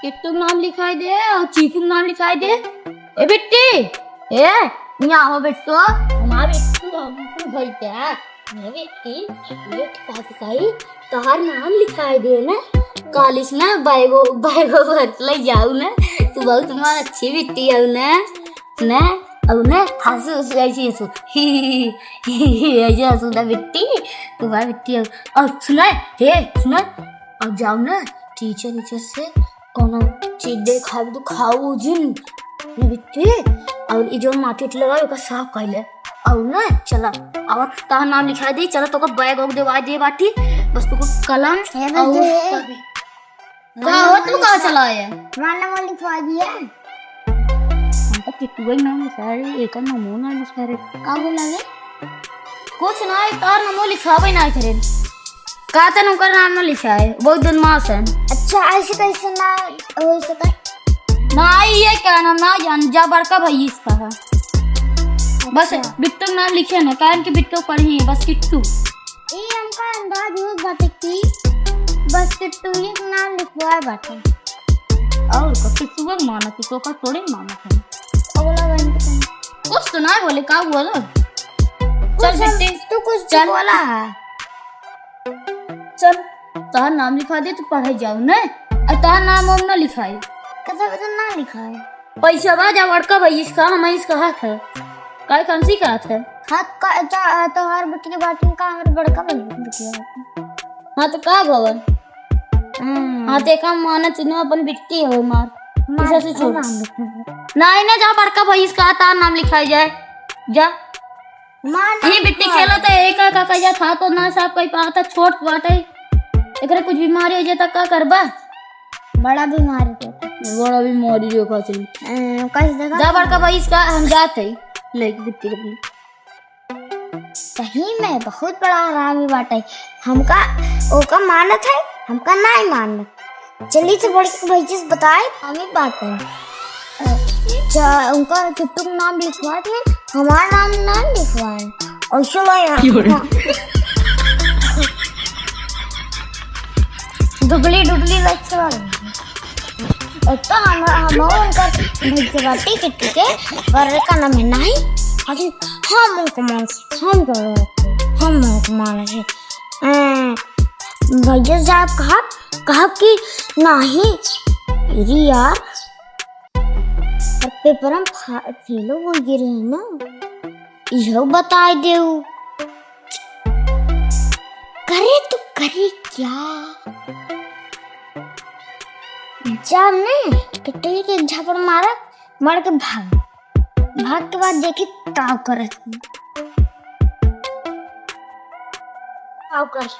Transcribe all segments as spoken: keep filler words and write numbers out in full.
किट्टू क नाम लिखाइ दे अउर चीकू क नाम लिखाइ दे। ए बिट्टी, ए, यहाँ हो बिट्टू। हमार बिट्टू, हम तू भई क्या? ए बिट्टी, ये का सिखाई? तोहार नाम लिखाइ दे ना। कॉलेज ना बैगो, बैगो भर लइ जाऊ ना। तू बहुत हमार अच्छी बिट्टी हऊ ना। ना, अउ ना, हँसू, हँसू, ऐसे हँसू। ही, ही, ही, ही, ही, ऐसे हँसू ना बिट्टी, तुम्हार बिट्टी हऊ। अउर सुना, हे, सुना, अउर जाऊ ना, टीचर, टीचर से कउनो चीज देखावे तो खाऊ जिन, ना बिट्टी, अउर ई जउन माटी उटी लगावे, ओका साफ कइ ले। अउर ना, चला, अब तोहार नाम लिखाइ दे, चला, तोका बैग वैग देवाइ दे बाटी, बस तोका कलम हे, बस अउर दे। का हो, तू कहाँ चला आया? हमार नाम लिखवा दिया। हम तो किट्टू भाई नाम लिखा रहे, एकर नामो ना लिखा रहे। का बोला रे? कुछ ना, तोहार नामो लिखावे ना करे। का तन ओकर नाम ना लिखा है, बहुत बदमाश है। अच्छा, ऐसे कैसे ना हो सका? ना, ये क्या नाम ना जान, जा बड़का भाई इसका है। बस अच्छा। बिट्टू नाम लिखे ना, कारण कि बिट्टू पढ़ी है, बस किट्टू। ई हमका अंदाज होत बाटे कि बस किट्टू ही के नाम लिखवाए बाटे। अउर का किट्टू के मानत है, तोका थोड़े मानत है। अगला बहन के संग। कुछ तो ना बोले, का हुआ लो? चल कुछ हम, बिट्टी, तू कुछ चल। बोला है। चल, तोहार नाम लिखा दे, तू पढ़े जाओ, ने? अउर तोहार नाम हम ना लिखाई। कैसे, कैसे ना लिखाए? पैसा बा जा बड़का भाई इसका, हम इसका हाथ है। काहे कौन सी का हाथ है? हाथ का, तो, तोहार बिटिया बाटिन का हमर बड़का भाई बिटिया बाटिन। हाँ, तो का भवन? हम्म। हाँ, देखा, माना चुनो अपन बिट्टी हो मार। मार, किसा से छोड़। नाम लिखा है। नहीं, ना जा बड़का भाई इसका हाथ, नाम लिखाई जाए। जा। मार ये बिट्टी खेलत है, एका का कहिया था तो ना साफ कइ पावत है, छोट बाटे। एकरे कुछ बीमारी होइ जाए त का करबा? बड़ा बीमारी होता। बड़ा बीमारी जो का चली। अ, कैसे देखा? जा बड़का भाई इसका हम जात है। ले बिट्टी के। सही में बहुत बड़ा हरामी बाटे। हमका ओका मानत है, हमका नाहीं मानत। चली तो बड़की भैया से बताए, हम ही बात करें। अच्छा, उनका किट्टू का नाम लिखवा दे, हमारा नाम ना लिखवाए। और चलो यार। क्यों रे? डुबली, डुबली लग से वाली। एक तो हम, हम उनका भेज बाटी किट्टू के, पर का नाम है नहीं, लेकिन हम उनको मान, हम, हम उनको मान रहे। अ, भैया साहब कहा, कहा कि नाही। अरे यार, अब पेपर में फा-, फेलो हो गए रहे ना, इहो बताए देऊ। करे तो करे क्या? जब ने किट्टू के एक झापड़ मारा, मार के भाग। भाग के बाद देखी ताव करत। ताव करत।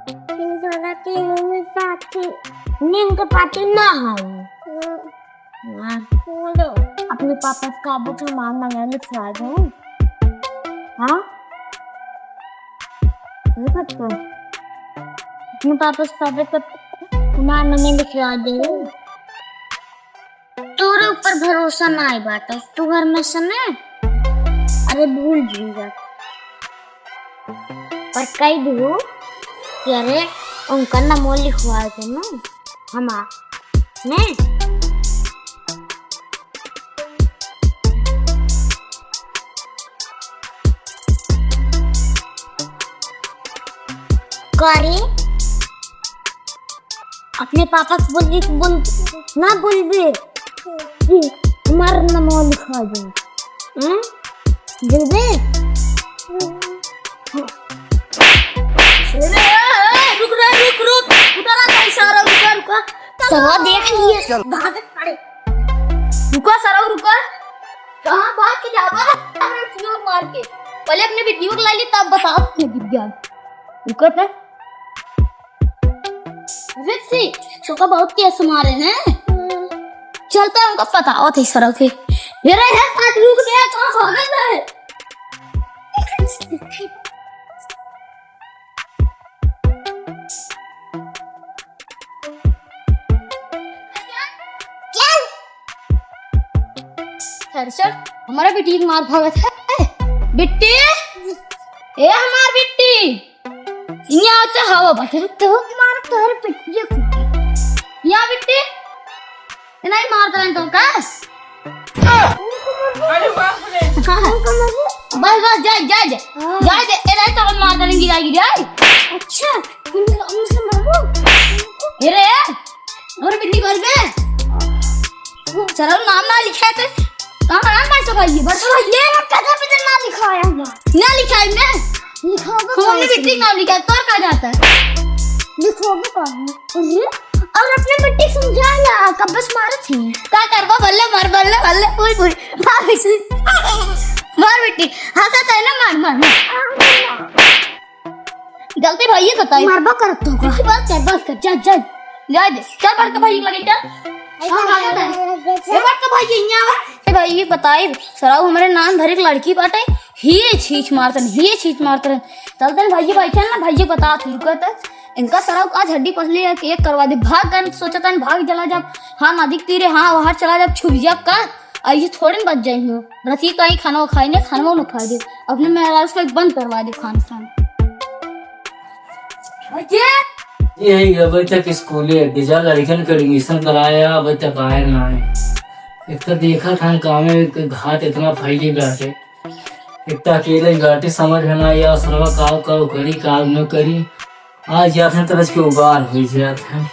तीन सौ तीन में साथी नींद के पाती ना आवे। हाँ। बोलो। अपने पापा से कहा, "बेटा, हमारा नाम लिखवा दो।" हाँ? ये बात तो। अपने पापा से कहा, "बेटा, हमारा नाम लिखवा दो।" तोरे ऊपर भरोसा ना आई बात है, तू घर में से ना, अरे भूल जाएगा। पर कह दू कि अरे उनका नाम लिखवा दे ना, हमार, ने? का रे? अपने पापा से बोलबी, बोल, ना बोलबी। हमार नाम लिखवा दे। हैं? बोलबे? अरे, ए, ए, रुक रे, रुक, रुक। उतारा था इशारा, रुका, रुका। सरवा देख लिए। भाग खड़े। रुका, सरवा, रुका। कहाँ भाग के जावा? अरे, चोर मार के। पहले अपने बिटियों को ला ली, तब बताओ, कितने गिर गया। रुका था। विक्सी, छोका बहुत तेज मारे हैं। चलता है, उनका पता होता है इस तरह से। मेरे है साथ रुक गया, कहाँ भागे थे? क्या? खैर, चल, हमारा बिट्टी के मार भागत है। बिट्टी, ए हमार बिट्टी, यहाँ से हवा बटे। तो मार तोहरे पिटिया फूटी। यहाँ बिट्टी, नहीं मारत रहे तो का? अरे बाप रे। बस, बस, जाए, जाए, जाए। हाँ। जाए दे, ए, नहीं तो मारत रहे, गिरा, गिरा। अच्छा, हम, हमसे मारो। ए रे, और बिन्नी कर बे। सरल नाम ना लिखाए थे। कहाँ नाम कैसे भाई? बस भाई, ये ना कदम पे ना लिखाया हुआ। ना लिखाए मैं। लिखोगे फोन में कैसे? बिट्टी नाम लिखा, तोर का जाता है? लिखोगे कहाँ? अरे, और अपने बिट्टी समझा ला, कब बस मारत ही। का करबो? बल्ले मार, बल्ले, बल्ले, उई, उई। मार बिट्टी। मार बिट्टी। हंसत है ना, मार, मार, मार। गलती भइये बताई। मरबा करत तो का? बस कर, बस कर, जा, जा। जाए दे। चल बड़का भाई लगे चल। हाँ, हाँ, बता। ए बड़का भाई, यहाँ आवा। ए भाई, ये बताई, सराऊ हमरे नान भरे के लड़की बाटे, हिये छींच मारतन, हिये छींच मारतन। चलतन भइये बैठे ना, भइये बता तू रुकत। इनका सराऊ का हड्डी पसली एक, एक करवा दे। भाग गन सोचतन, भाग चला जाब। हाँ, नदी के तीरे, हाँ, वहाँ चला जाब, छुप जाब का? आ ये थोड़े न बच जाई हो। रतिये का ही खाना खाई ने, खाना न खाई दे। अपने मेहरारू से बंद करवा दे खान खान। ये यही अबे तक स्कूले, बीजा लड़कन के एडमिशन कराया, अबे तक आए ना आए। एक तो देखा था गाँव में कि घाट इतना फैली बाटे, एक तो अकेले ही बाटे, समझ में ना आया, सरवा का, का करी, का न करी। आज जात हैं तरस के उबार हुई जात हैं।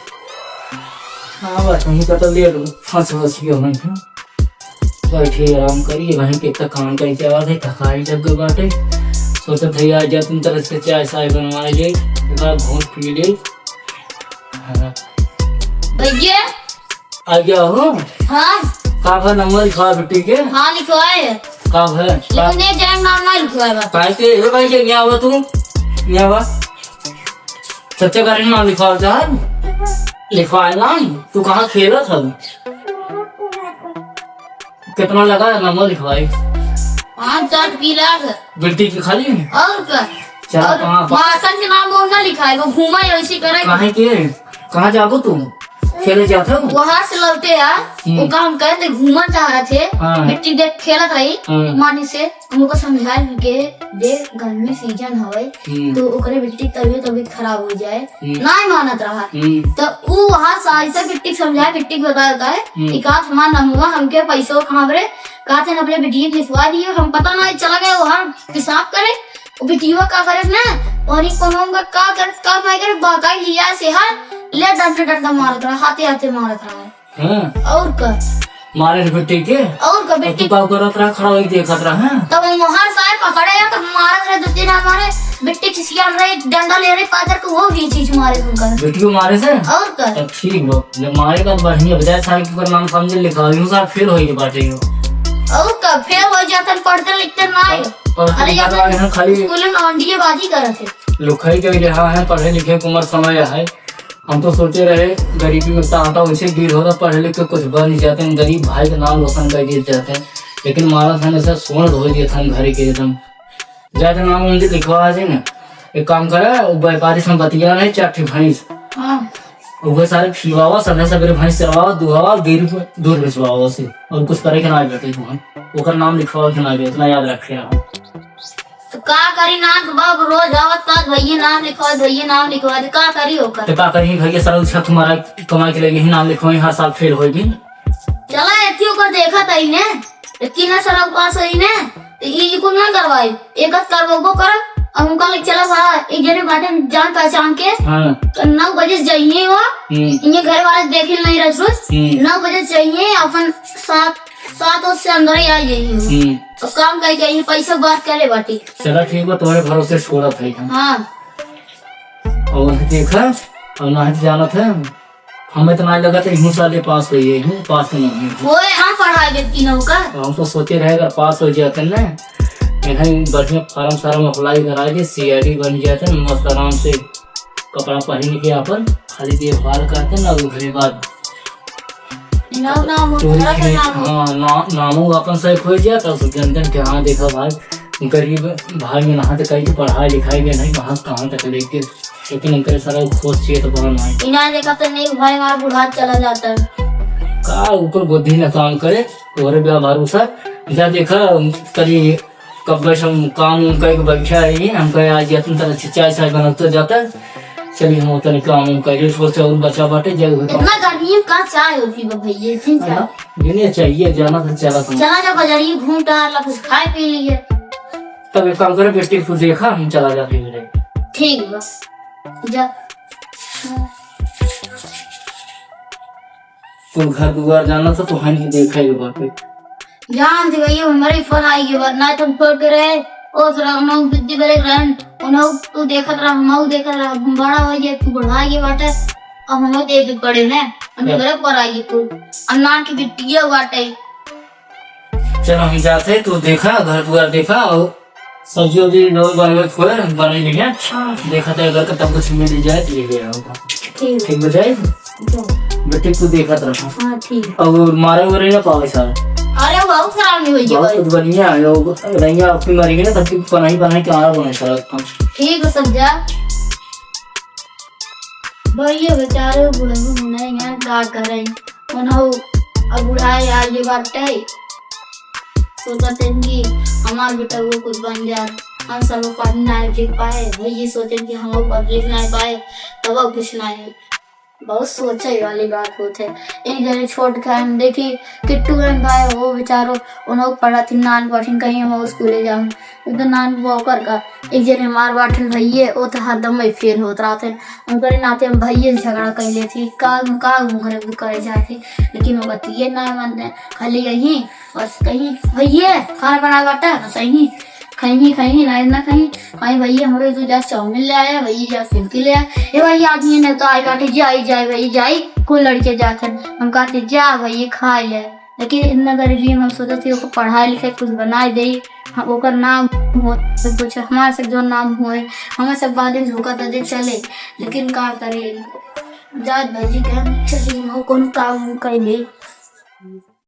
हाँ, बस वहीं का तो ले लो, फंस फंस गए वहीं पे। बैठी आराम करी, वहीं पे तक काम करी के आवाज है, थकाई लग गई बाटे। सोचत है आज जात हैं तरस के चाय साय बनवाए ले, एक बार घूंट पी ले। हाँ। भैया। आ गया हो? हाँ। का भा नंबर लिखवा बेटी के? हाँ, लिखवाए। का भा? लिखने जाए, नाम ना लिखवाए बा। काहे के? ए भाई, के क्या हुआ तू? क्या हुआ? सच्चे करे नाम लिखवाओ चाहत? लिखवाए ना, तू कहाँ खेलत हल? कितना लगा है नंबर लिखवाई? पाँच सात पीला है। बिल्टी की खाली है? और का? चला, और कहाँ? मासन के नाम वो ना लिखाए, वो घूमा है, वैसे करे। काहे के? कहाँ जाबो तू? खेले जात हो? वहाँ से लौटे आ, हम्म। वो काम करे थे, घूमन चाह रहे थे, हाँ। मिट्टी देख खेलत रही, हाँ। माटी से। हमको समझाए के, देख, गर्मी सीजन हवे, हम्म। तो ओकरे बिट्टी के तबियत, तबियत खराब हो जाए, हम्म। नाहीं मानत रहा। हम्म। तो ऊ वहाँ से ऐसा बिट्टी के समझाए, बिट्टी के बताए का है, हम्म। कि का हमार नमुआ हमके पैसो कहाँ रे, का थे अपने बिटिया के लिखवा दिए, हम पता ना चला गए वहाँ पेशाब करे, वो बिटिया का करे ना, और ये कोनो का, का करे, का नहीं करे, बहकाई लिया से हाथ, ले डंडा, डंडा मारत रहा, हाथे, हाथे मारत रहा। हाँ। और का? मारे रे बेटे के? और का और बेटे? तू का करत रहा, खड़ा होई देखत रहा, हाँ? तब हम हर साल पकड़े हैं, तब मारत रहे, दो तीन हमारे बेटे खिसियान रहे, डंडा ले रहे, पाथर को वो भी चीज मारे उनका। बेटी को मारे से? और का? तब ठीक बा, जब मारे का बढ़िया बजाय सारे के ऊपर नाम समझे लिखा, यूं सार फेल होई के बाटे हो। और का? फेल हो जाते, पढ़ते लिखते ना है। पर, पर अरे लिखा यार, तो है, खाली स्कूल में अंडिये बाजी करत है। लुखाई के लिए हाँ है, पढ़े लिखे के उम्र समय है। हम तो सोचे रहे, गरीबी में इतना आटा वैसे गिर होता, पढ़े लिख के कुछ बन ही जाते हैं, गरीब भाई का नाम रोशन कर गिर जाते हैं, लेकिन मारा था ऐसा सोना धो दिया था घर के एकदम। जाए तो नाम उनके लिखवा आ जाए ना। एक काम करा, वो व्यापारी से बतिया नहीं, चार ठे भैंस। हाँ। वो सारे खिलवावा, सबसे सबेरे भैंस चरवावा, दुहावा, डेयरी पे दूध बेचवावा उसे। और कुछ करे के ना बेटे तुम, ओकर नाम लिखवावे के ना बेटे, इतना याद रखे आप। तो का करी ना, तो बाप रोज आवत का, "भैया नाम लिखवा दे, भैया नाम लिखवा दे", का करी ओकर? तो का करी भैया, सारा उछक तुम्हारा कमाई के लिए यही नाम लिखवाई, हर साल फेल होई भी। चला एतियो को देखा तई ने, एती ना सरक पास होई ने, तो ई कुल ना करवाई, एक आध करवाबो कर, अब उनका ले चला भा, एक जने बाटे जान पहचान के, हाँ। तो नौ बजे से जाइए वो, हम्म। इन्हें घर वाले देखे नहीं रह रोज, हम्म। नौ बजे से जाइए, अपन सात, सात बजे से अंदर ही आ जाइए। हम्म। तो काम कही जाइए, पैसा बात करे बाटी। चला ठीक बा, तुम्हारे भरोसे छोड़ा था हम। हाँ। और देखा, और ना जानत है, हमें तो ना लगा था, इहू साले पास होइए, इहू पास नहीं हुई। ओए, हम पढ़ा देती नौका। तो हम तो सोचे रहे, अगर पास हो जाते ना, इन्हें बढ़िया फार्म सार्म अप्लाई करा के सीआईडी बन जाते ना, मस्त आराम से कपड़ा पहन के अपन खाली देखभाल करते ना, ओकरे बाद नाम, नाम, चोरी नाम, के, नाम। हाँ, ना-, नामो अपन सही खो जाता, सब जन जन के, हाँ, देखा भाई, गरीब भाई में नहा तो कहीं की पढ़ाई लिखाई में नहीं, कहाँ, कहाँ तक लेके लेकिन इनके सारा खोज चाहिए तो बड़ा नहीं। इना देखा तो नहीं भाई, हमारा बुढ़ा चला जाता है। का ऊपर बुद्धि ना काम करे, तोरे बे भरोसा। जा देखा, कभी कब से हम काम उम करके बैठा है, हम कहे आज इतना तरह से चाय साय बनत तो जाता है। चलिए, हम तनी काम उम कइले, थोड़ा सा और बचा बाटे, जरूर है काम। इतना गर्मी में का चाय हो पीबा भैया, इतनी चाय। हाँ, बिने चाहिए, जाना तो चला था। चला जा बजारिए, घूम टहर ला, कुछ खाए पी लीजिए। तब एक काम करे, बेटी को देखा, हम चला जाते हैं। ठीक बा, जा। तू घर दुआर जाना था, तो हम ही देखा ही बाटे। जान दे भैया, हमरे फोन आई गया बा, ना तुम फोन करे, ओ सर, हम बिद्दी बरे रहन, उन्हों तू देखत रहा, हम देखत रहा, बड़ा हो गया, तू बढ़ा गया बाटे, अब हम देख पड़े ने, हम हाँ। घरे पर आई तू, हम नान की बिटिया बाटे। चलो हम जाते, तू देखा, घर दुआर देखा, और सब्जी उब्जी लोग बार बार खोए, बने नहीं है। हाँ। देखा था अगर तो तब कुछ मिल जाए तो ले ले आओ। ठीक। ठीक बताई? अच्छा। बेटे तू देखत रहा। हाँ, ठीक। और मारे वारे ना पावे सारा। अरे, बहुत खराब नहीं होई बहुत भाई। बढ़िया है, वो रैया अपनी मरी गई ना, तब की पनाही, पनाही के आरा बने सारा एकदम। ठीक है, सब जा। भैया बेचारे बुढ़ऊ नहीं हैं, का करें? उन्हों अब बुढ़ाए आ गए बाटे। सोचत हैं कि हमार बेटा वो कुछ बन जाए, हम सब पढ़ ना लिख पाए, भैया सोचें कि हम पढ़ लिख ना पाए, तब अब कुछ नहीं। बहुत सोचे वाली बात होत है। एक जने छोट के हम देखी, किट्टू बहन भाई, वो बेचारो, उन्हों पढ़त ही नान पढ़िन, कहीं हम स्कूले जाऊँ, तो नान वो कर का। एक जने हमार बाटल भैये, वो तो हरदम में फेल होत रहत है। उनकरे नाते हम भैये से झगड़ा कर लेती, का, का घूम करे, करे जाती, लेकिन वो बतिये ना मानते, खाली यही बस कहीं, "भैया, खाना बना बाटा?" बस यही, "खैनी, खैनी, ना, ना खैनी।" "भाई, भैया, हमरे तू जा चाउमीन ले आया, भैया, जा फुल्की ले आया।" "ए भाई, आदमी ने तो आई बाटे, जाई, जाई, भाई, जाई, कोई लड़के जात हन।" हम कहते, "जा भैया, खा ले।" लेकिन इतना गरीबी में हम सोचत ही, ओकर पढ़ाई लिखाई कुछ बनाए दे, हम, ओकर नाम हो, सब कुछ हमारे से जो नाम होए, हमें सब बाद में धोखा दे दे चले, लेकिन का करे, जात भैया के हम चली, हम कौन काम हम कर ले।